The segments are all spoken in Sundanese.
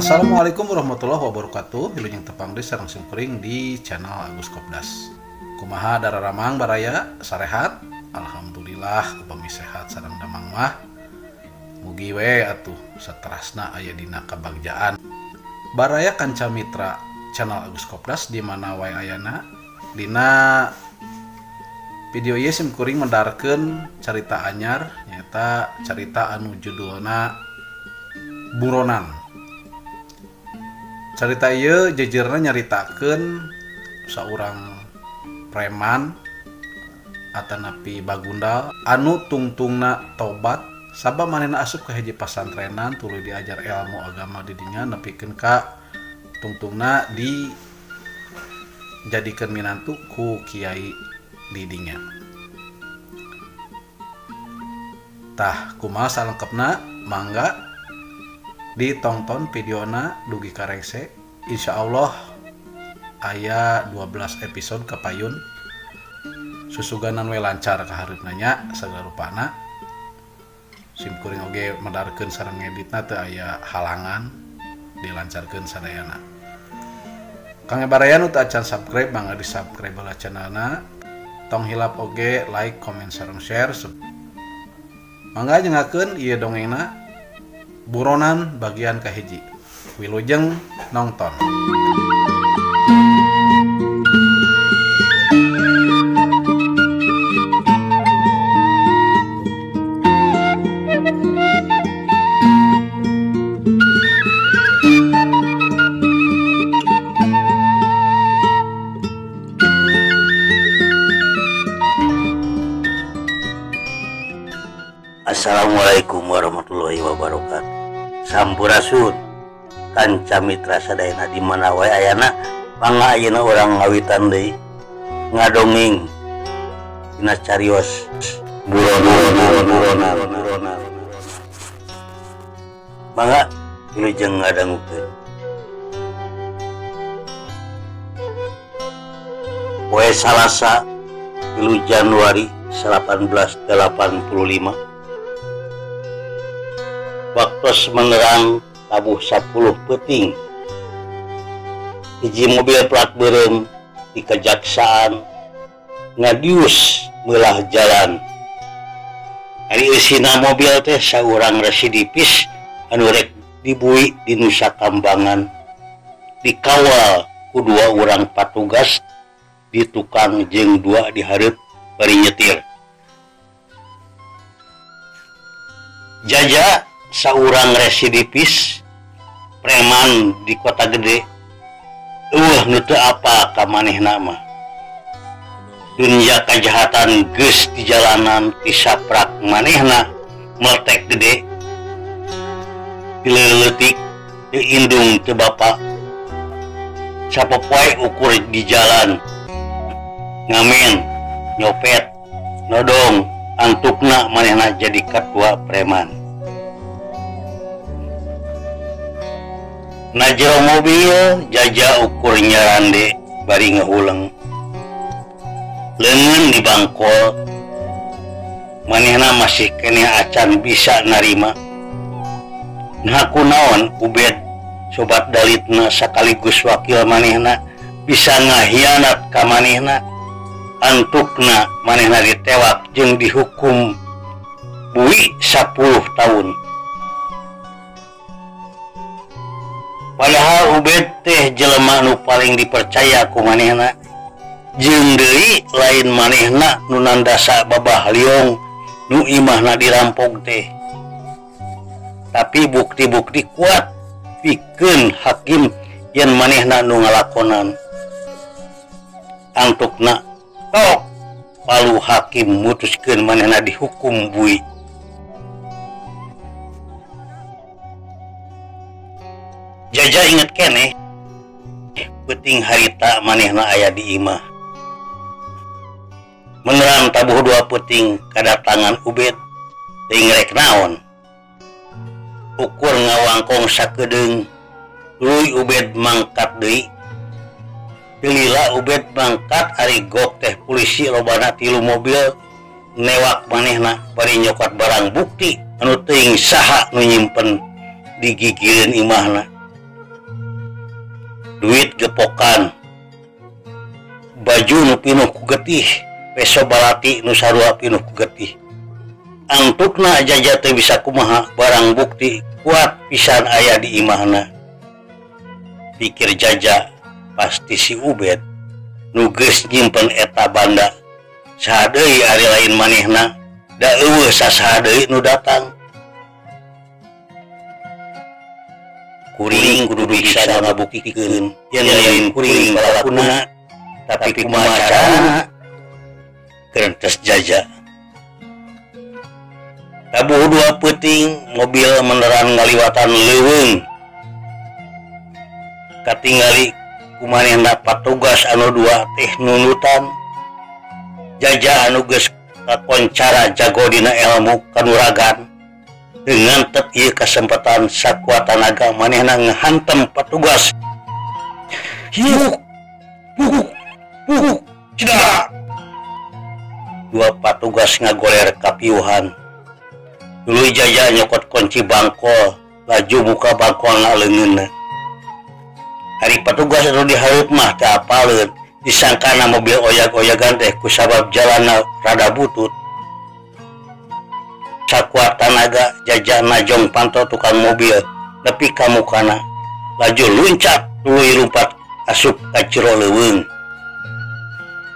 Assalamualaikum warahmatullahi wabarakatuh. Wilujeng tepang deui sareng simkuring di channel Agus Kopdas. Kumaha dararamang baraya sarehat? Alhamdulillah upami sehat sareng damang mah. Mugi we atuh saterasna aya dina kabagjaan. Baraya kanca mitra channel Agus Kopdas di mana wae ayana. Dina video ieu simkuring mendarkeun carita anyar nyaeta carita anu judulna Buronan. Carita ieu jejerna nyaritakeun saurang preman atanapi bagundal anu tungtungna tobat sabab manehna asup ka hiji pasantrenan tuluy diajar ilmu agama di dinya nepikeun ka tungtungna dijadikeun minantu ku kiai di dinya. Tah kumaha salengkepna mangga ditonton videona dugi karengse. Insyaallah aya 12 episode kapayun susuganan we lancar kahareupna nya sagala rupana. Simkuring oge medarkeun sareng ngeditna teu aya halangan, dilancarkeun sadayana. Kang baraya nu teu acan subscribe mangga di subscribe bae channelna. Tong hilap oge like, comment sareng share. Mangga nyengakeun ieu dongengna Buronan bagian kahiji. Wilujeng nonton. Assalamualaikum warahmatullahi wabarakatuh. Sampurasun kanca mitra sadayana di mana wae ayana mangga ayeuna urang ngawitan deui ngadongeng dina carios buronan. Mangga wilujeng ngadangukeun. Poe Salasa 3 Januari 1885 waktu menerang tabuh 10 peting hiji mobil plat beureum di kejaksaan ngadius meulah jalan. Ari eusina mobil teh saurang residivis anu rek dibui di Nusa Kambangan dikawal ku dua urang patugas di tukang jeung dua di hareup bari nyetir. Jaja saurang residivis preman di kota gede nu teu apa ka manehna mah. Dunia kejahatan geus di jalanan tisaprak manehna meletek gede dileuletik teu indung teu bapa sapopoe ukur di jalan ngamen nyopet nodong antukna manehna jadi ketua preman. Na jero mobil jaja ukur nyarande bari ngehuleng leungeun di bangkol manehna masih keneh acan bisa narima. Nah kunaon Ubed sobat dalitna sekaligus wakil manehna bisa ngahianat ka manehna antukna manehna ditewak jeung dihukum bui 10 tahun. Padahal Ubed teh jelema nu paling dipercaya ku manehna jeung deui lain manehna nu nandasa babah liong nu imahna dirampok teh. Tapi bukti-bukti kuat pikeun hakim yen manehna nu ngalakonan. Antukna tok palu hakim mutuskeun manehna dihukum bui. Jaja inget keneh peuting harita manehna aya di imah. Menerang tabuh dua peuting kadatangan Ubed teuing rek naon. Ukur ngawangkong sakedeung tuluy Ubed mangkat deui. Lila Ubed mangkat ari gok teh polisi lobana 3 mobil newak manehna bari nyokot barang bukti anu teuing saha nu nyimpen digigireun imahna. Duit gepokan, baju nu pinuh ku getih, peso balati nu sarua pinuh ku getih. Antukna Jaja teu bisa kumaha, barang bukti kuat pisan aya di imahna. Pikir Jaja, pasti si Ubed nu geus nyimpen eta banda. Saha deui ari lain manehna, da eueuh sasaha deui nu datang. Kuring kudu bisa ngabuktikeun yen lain kuring palakuna, tapi kumaha carana? Kerentes Jaja. Tabuh dua peuting mobil meneran ngaliwatan leuweung. Katingali kumanehna patugas anu dua teh nunutan. Jaja anu geus kakoncara jago dina ilmu kanuragan. Dengan tep ieu kasempatan sakuat tanaga manehna ngahantem patugas. Hiuk, huk, huk, cedak. Dua patugas ngagoler kapiuhan. Tuluy Jaja nyokot kunci bangkol, laju buka bangkolna leungeunna. Ari patugas anu dihareup mah teu apaleun, disangkana mobil oyag-oyagan teh kusabab jalanna rada butut. Sakuat tanaga Jaja najong panto tukang mobil nepi ka mukana, laju luncat tuluy lumpat asup ka jero leuweung.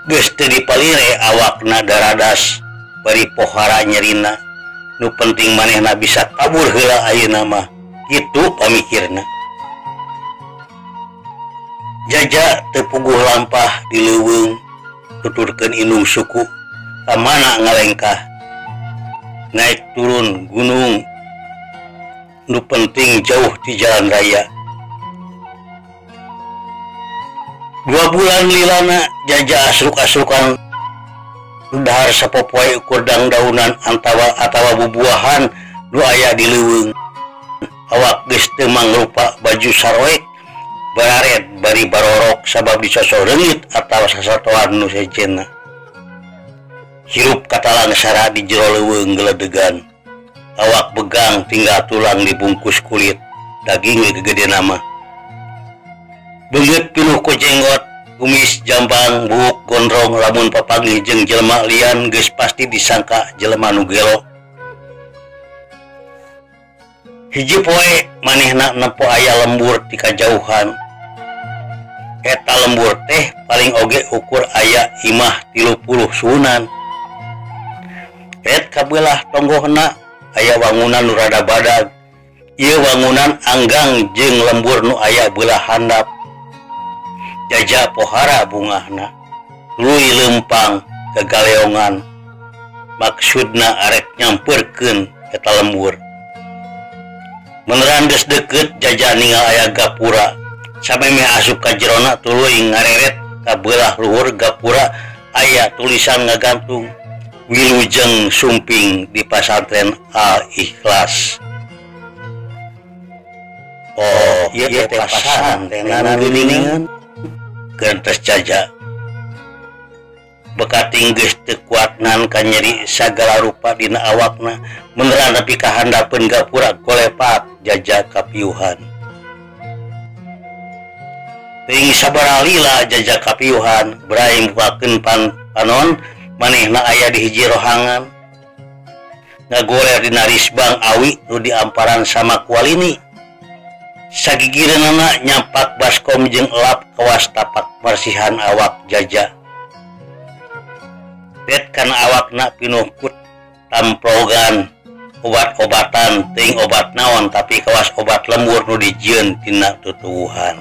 Geus teu dipalire awakna daradas bari pohara nyerina. Nu penting manehna bisa kabur heula ayeuna mah, kitu pamikirna. Jaja teu puguh lampah di leuweung, tuturkeun indung suku ka mana ngalengkah. Naik turun gunung, nu penting jauh di jalan raya. 2 bulan lilana Jaja asruk-asrukan dahar sapopoe ukur dangdaunan antawa atawa bubuahan nu aya di leuweung. Awak geus teu mangrupa baju saroek, bararet bari barorok sabab dicocok reungit atawa sasatoan nu sejenna. Hirup katalang sara di jero leuweung geledegan. Awak begang tinggal tulang dibungkus kulit, daging gegede nama. Beungeut pinuh ku jenggot, kumis jambang, buuk gondrong, lamun papanggih jeung jelema lian geus pasti disangka jelema nu gelo. Hiji poe manehna nempo aya lembur ti kajauhan. Eta lembur teh paling oge ukur aya imah 30 suunan. Et kabelah tonggohna aya wangunan nu rada badag. Ieu wangunan anggang jeung lembur nu aya beulah handap. Jaja pohara bungahna, tuluy leumpang kagaleongan. Maksudna arek nyamperkeun eta lembur. Meneran geus deukeut Jaja ningal aya gapura. Samemeh asup ka jerona tuluy ngareret ka beulah luhur gapura aya tulisan ngagantung Wilujeng Sumping di Pasantren Al Ikhlas. Oh, ieu teh pasantrenan geuningan. Gentes Jaja. Bekating geus teu kuatnan kanyeri sagala rupa dina awakna, meneran nepi ka handapeun gapura golepat Jaja kapiuhan. Teuing sabaraha lila Jaja kapiuhan, brai mukakeun panon manehna aya di hiji rohangan. Ngagoler dina risbang awi nu diamparan sama kualini. Sagigireunana nyampak baskom jeung elap kawas tapak bersihan awak Jaja. Bet kana awakna pinuh ku tamplogan obat-obatan, teuing obat naon tapi kawas obat lembur nu dijieun tina tutuwuhan.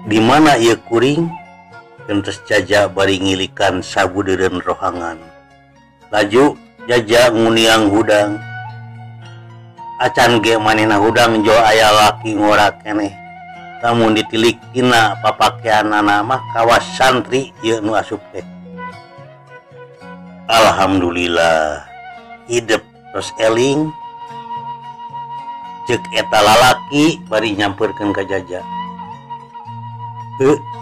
Di mana ieu kuring? Gentes Jaja bari ngilikan sabudeureun rohangan. Laju Jaja nguniang hudang. Acan ge manehna hudang jo aya laki ngora keneh. Lamun ditilik tina papakeanana mah kawas santri ieu nu asup teh. Alhamdulillah hidep terus eling. Ceuk eta lalaki bari nyamperkeun ka Jaja.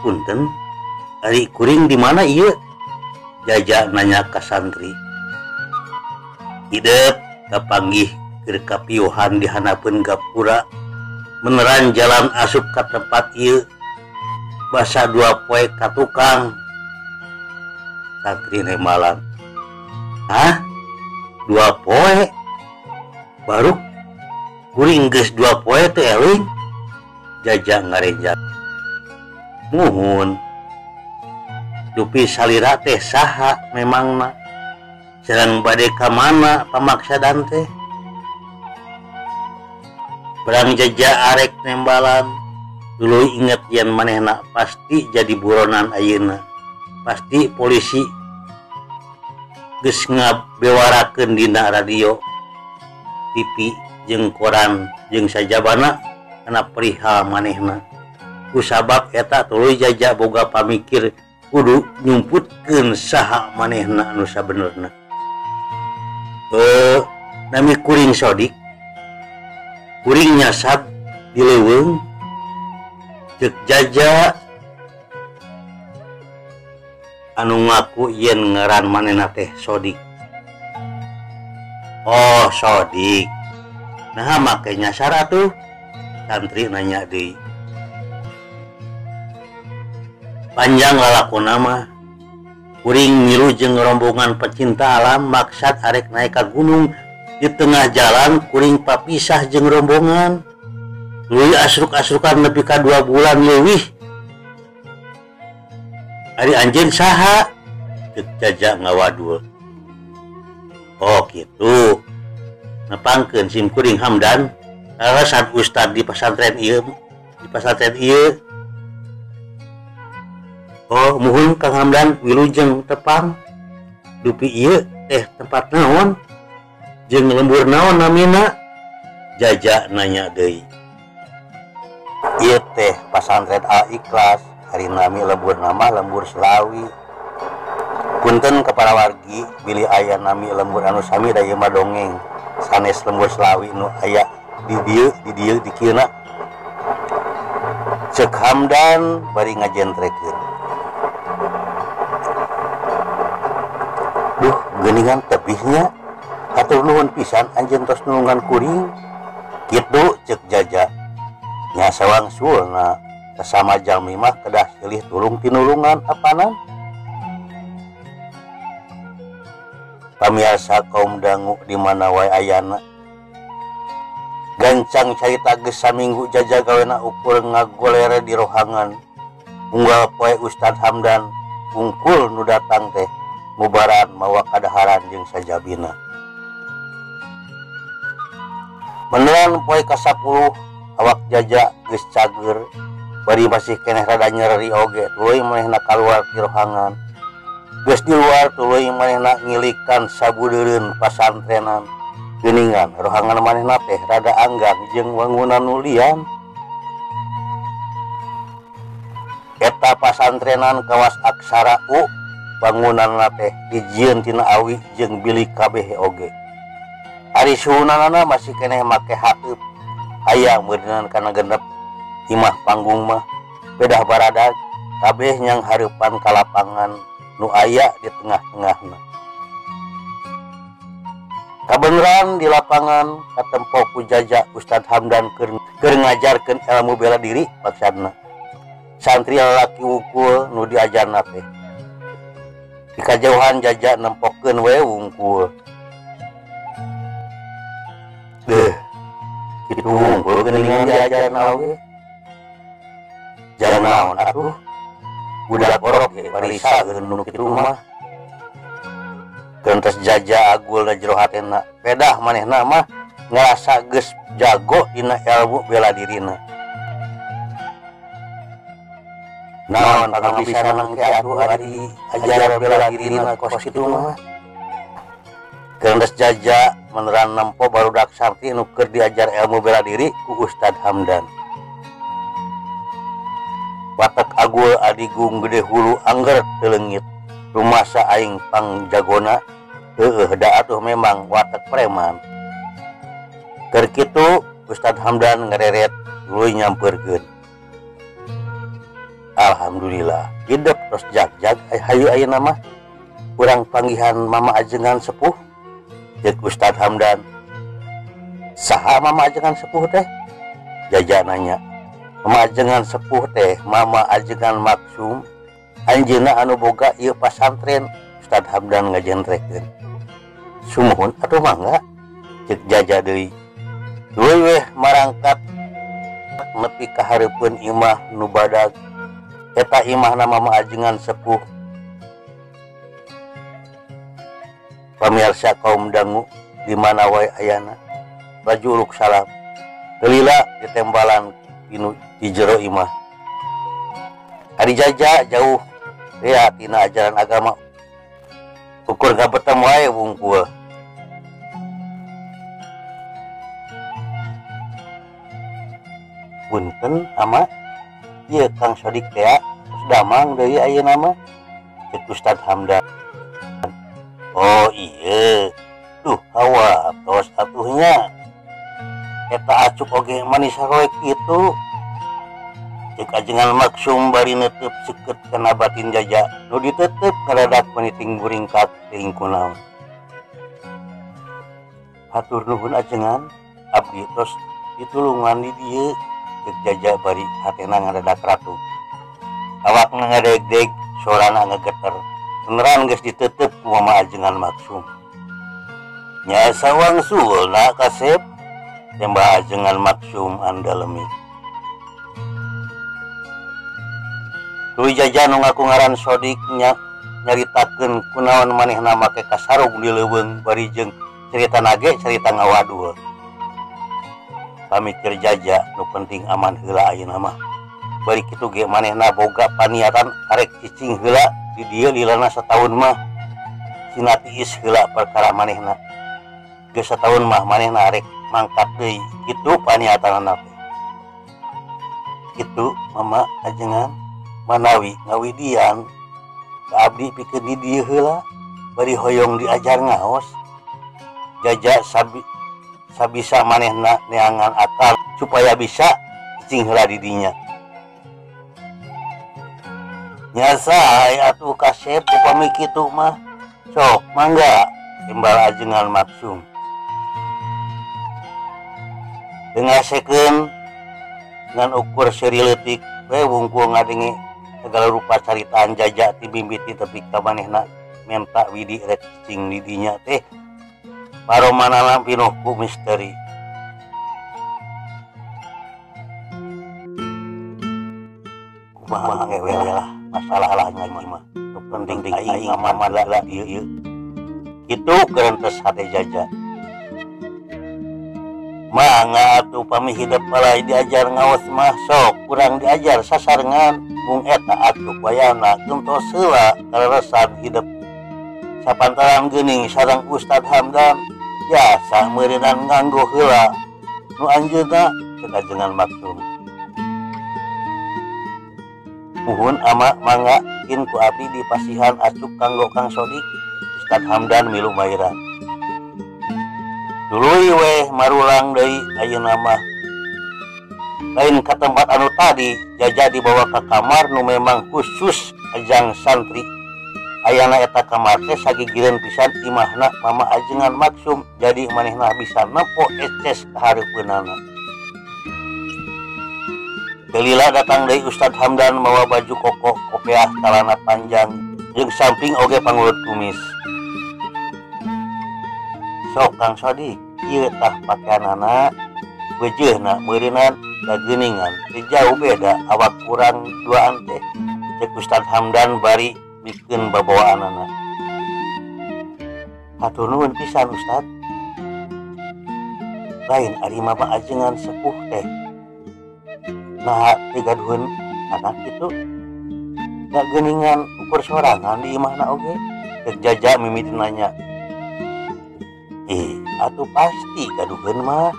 Punten, ari kuring di mana ieu? Jaja nanya ka santri. Hidep kapanggih keur kapiuhan di handapeun gapura meneran jalan asup ka tempat ieu basa dua poe ka tukang santri nembalan. Hah? Dua poe? Baru kuring geus dua poe teh eling Jaja ngarenjang. Muhun dupi salira teh saha memangna sareng bade ka mana pamaksadan teh. Perang Jaja arek nembalan dulu inget yen manehna pasti jadi buronan ayeuna, pasti polisi geus ngabewarakeun dina radio, TV jeung koran jeung sajabana kana perihal manehna. Kusabab eta tuluy Jaja boga pamikir kudu nyumputkeun saha manehna anu sabenerna. Nami kuring Sodik, kuring nyasab di leuweung. Ceuk Jaja anu ngaku yen ngaran manehna teh Sodik. Oh Sodik, nah make nyasar atuh? Santri nanya deui. Panjang lalakona mah kuring ngilu jeung rombongan pecinta alam maksad arek naik ka gunung. Di tengah jalan kuring papisah jeung rombongan. Leuwih asruk-asrukan nepi ka 2 bulan leuwih. Ari anjeun saha? Ceuk Jaja ngawadul. Oh kitu. Nepangkeun sim kuring Hamdan, alasan ustad di pesantren ieu, di pesantren ieu. Oh muhun Kang Hamdan wilujeng tepang. Dupi ieu teh tempat naon? Jeung lembur naon namina? Jaja nanya deui. Ieu teh pasantren Al Ikhlas, hari nami lembur nama lembur Selawi. Punten kepada wargi bilih aya nami lembur anu sami da ieu mah dongeng. Sanes lembur Selawi nu aya di dieu di dieu di kieuna. Ceuk Hamdan bari ngajentrekeun. Duh, geuningan tebihnya. Hatur nuhun pisan anjeun tos nulungan kuring. Kitu ceuk Jaja. Nya sawangsulna sasama jalmi mah kedah silih tulung tinulungan apanan. Pamiarsa kaum dangu di mana wae ayana. Gancang carita geus saminggu Jaja gawena ukur ngagolere di rohangan. Unggal poe Ustad Hamdan bungkul nu datang teh mubaran mawa kadaharan jeung sajabina. Meneran poe ka-10 awak Jaja geus cager bari masih keneh rada nyeri oge tuluy manehna kaluar ti rohangan. Geus di luar tuluy manehna ngilikan sabudeureun pasantrenan. Geuningan rohangan manehna teh rada anggang jeung wangunan nu lian. Eta pasantrenan kawas aksara U, bangunanna teh dijieun tina awi jeung bilik kabeh oge. Ari suhunanana masih keneh make hateup. Aya meureunnan kana genep imah panggung mah bedah baradag kabeh nyang hareupan ka lapangan nu aya di tengah-tengahna. Kabeneran di lapangan katempo ku Jaja Ustad Hamdan keur ngajarkeun ilmu bela diri maksudna. Santri lalaki wungkul nu diajarna teh. Di kajauhan Jaja nempokeun we wungkul. Deuh, kitu wungkul geuningan diajarna oge. Jalan naon atuh? Budak orok ge parisa nu kitu mah. Gentes Jaja agul da jero hatena. Pedah manehna mah ngarasa geus jago dina ilmu bela dirina. Naon bisa nangke atuh ari ajar bela dirina kos kitu mah. Gentes Jaja meneran nempo barudak santri nu keur diajar ilmu bela diri ku Ustad Hamdan. Watak agul adigung gede hulu angger teu leungit. Rumasa aing pangjagona heueuh da atuh memang watak preman. Keur kitu Ustad Hamdan ngereret tuluy nyampeurkeun. Alhamdulillah hidep tos jag-jag hayu ayeuna mah urang panggihan mama ajengan sepuh. Ceuk Ustad Hamdan. Saha mama ajengan sepuh teh? Jaja nanya. Mama ajengan sepuh teh mama ajengan maksum anjeunna anu boga ieu pasantren. Ustad Hamdan ngajentrekeun. Sumuhun atuh mangga cek Jaja deui. Tuluy weh marangkat nepi ka hareupeun imah nu badag. Eta imahna mama ajengan sepuh. Pamirsa kaum dangu di mana wae ayana. Laju uluk salam. Lila ditembalan di jero imah. Ari Jaja jauh ya tina ajaran agama. Ukur gabetem wae wungkul. Punten ama ieu Kang Sodik teh damang deui ayeuna mah cek Ustad Hamdan. Oh iya, duh hawa tos atuhnya. Eta acuk oge manis haroe kitu. Cek ajengan maksum bari netep seukeut kana batin Jaja. Nu ditetep ngadadak meniting buringkat teuing kunaon. Hatur nuhun ajengan, abdi tos ditulungan di dieu. Cek Jaja bari hatena ngadadak ratu. Awakna ngadeg-deg, sorana ngegeter. Beneran geus ditetep ku mama ajengan maksum. Nya sawangsulna kasep tembak ajengan maksum andalemi. Tuluy Jaja nu ngaku ngaran Sodik nya nyaritakeun kunaon manehna make kasarung di leuweung bari jeung cerita nage cerita ngawadul. Pamikir Jaja nu penting aman heula ayeuna mah. Bari kitu ge manehna boga paniatan arek cicing heula di dieu lilana sataun mah. Sina tiis heula perkara manehna. Geus sataun mah manehna arek mangkat deui kitu paniatanana teh. Kitu mama ajengan manawi ngawidian ka abdi pikeun di dieu heula bari hoyong diajar ngaos. Jaja sabisa manehna neangan akal supaya bisa cicing heula di dinya. Nyasai atuh kasep upami kitu mah sok mangga timbal ajengan maksum. Dengasekeun ngan ukur seuri leutik we wungkul ngadenge segala rupa caritaan Jaja ti mimiti tepi ka manehna menta widi rek cicing di dinya teh paromanana pinuh ku misteri. Kumaha we lah masalah mah nu penting aing aman lah ieu. Kitu gerentes hate Jaja. Mangga atuh pami hidep palai diajar ngaos mah sok kurang diajar sasarengan mung eta atuh wayana gentos heula kaleresan hidep. Sapantaran geuning sareng Ustad Hamdan jasa meureunan nganggo heula nu anjeunna cek ajengan maksum. Muhun ama mangga kin ku abdi dipasihan acuk kanggo Kang Sodik. Ustad Hamdan milu mairan. Tuluy weh marulang deui ayeuna mah. Lain ka tempat anu tadi, Jaja dibawa ka kamar nu memang khusus ajang santri. Ayana eta kamar teh sagigireun pisan imahna mama ajengan maksum, jadi manehna bisa nempo eces ka hareupeunana. Delila datang deui Ustad Hamdan mawa baju kokoh, kopiah, calana panjang, jeung samping oge pangulut kumis. Sok Kang Sodik, ieu tah pakaianana, beujeuna meureunan dageuningan, teu jauh beda awak kurang duaan teh. Cek Ustad Hamdan bari mikeun babawaanana. Hatur nuhun pisan Ustad. Lain ari mama ajengan sepuh teh. Nah, teu gaduheun anak kitu. Da geuningan ukur sorangan di imahna oge. Cek Jaja mimiti nanya. Atuh pasti gaduheun mah.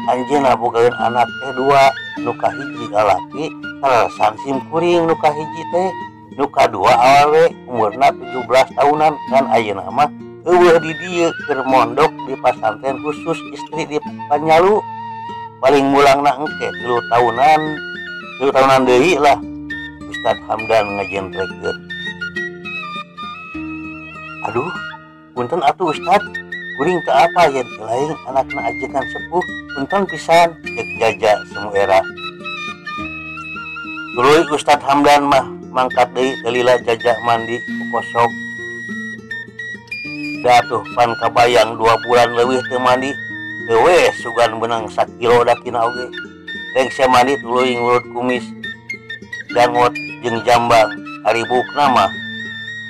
Anjeunna bogaeun anak teh dua, nu kahiji lalaki, kaleresan sim kuring nu kahiji teh, nu kadua awewe umurna 17 tahunan kan ayeuna mah eueuh di dieu keur mondok di pasantren khusus istri di Panyalu. Paling mulangna engke 3 tahunan, 3 tahunan deui lah. Ustad Hamdan ngajentrekeun. Aduh, punten atuh Ustad. Kuring teu apa yen lain anakna ajengan sepuh punten pisan cek Jaja semu era. Tuluy Ustad Hamdan mah mangkat deui teu lila Jaja mandi kosok. Datuh pan kabayang 2 bulan leuwih teu mandi teu we sugan beunang sakilo dakina oge. Rengse mandi tuluy ngurut kumis dangot jeung jambang ari buukna mah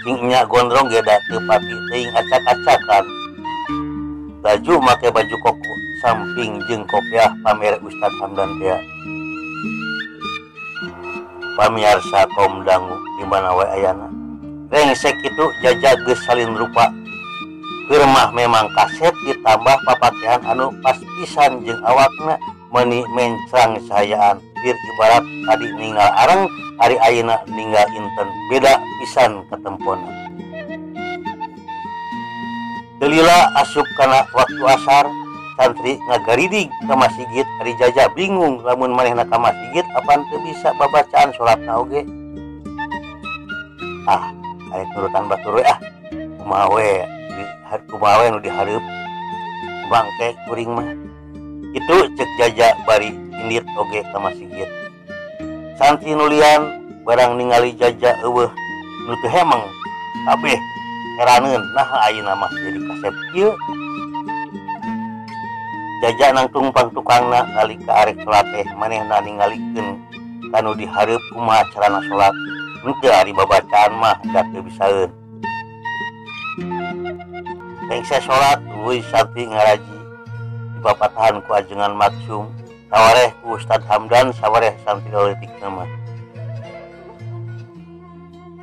sing nya gondrong ge da teu pati teuing acak-acakan. Baju make baju koko samping jeung kopiah pamer Ustad Hamdan teh. Pamiarsa kaum dangu di mana wae ayana. Rengsek kitu Jaja geus salin rupa. Keur mah memang kasep ditambah papakean anu pas pisan jeung awakna meuni mencrang cahayaan. Bir ibarat tadi ninggal areng ari ayeuna ninggal inten beda pisan katempona. Delila asup kana waktu asar santri ngagaridig ka masjid ari Jaja bingung lamun manehna ka masjid apan teu bisa babacaan salatna oge. Ah, arek nurutan batur we ah. Kumaha we kumaha we nu dihareup bangke kuring mah. Kitu cek Jaja bari indit oge ka masjid. Santri nulian barang ningali Jaja eueuh nu teu hemeng kabeh heraneun nah ayeuna mah jadi kasep kieu. Jaja nangtung pangtukangna nalika arek salat teh manehna ningalikeun kanu dihareup kumaha carana salat. Henteu ari babacaan mah da teu bisaeun. Rengse salat tuluy santri ngaraji dipapatahan ku ajengan Maksum sawareh ku Ustad Hamdan sawareh santri leutikna mah.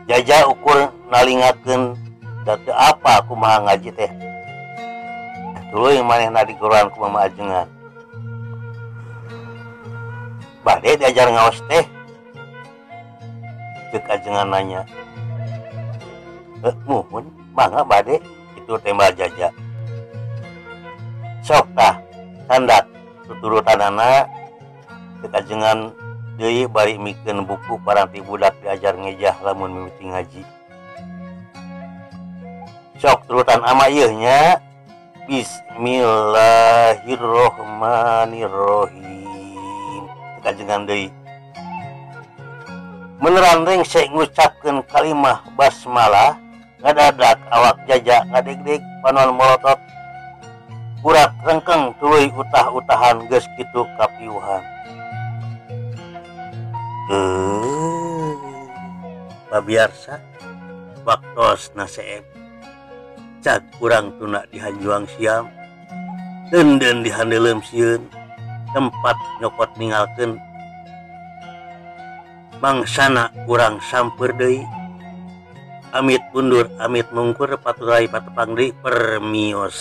Jaja ukur nalingakeun da teu apa kumaha ngaji teh. Tuluy manehna diguruan ku mama ajengan. Bade diajar ngaos teh. Ceuk ajengan nanya. Muhun mangga bade kitu tembal Jaja. Sok tah sandat tuturutanana ceuk ajengan deui bari mikeun buku paranti budak diajar ngejah lamun mimiti ngaji. Sok turutan ama ieu nya. Bismillahirrohmanirrohim. Kajengan deui. Meneran rengse ngucapkeun kalimah basmalah ngadadak awak Jaja ngadegdeg panon molotot. Urat rengkeng tuluy utah-utahan geus kitu kapiuhan. Pabiarsa waktos naseeb. Cag kurang tuna dihanjuang siam, denden dihandeleum sieun, tempat nyokot ningalkeun mangsana kurang sampeur deui. Amit mundur amit mungkur paturai patepang deui permios.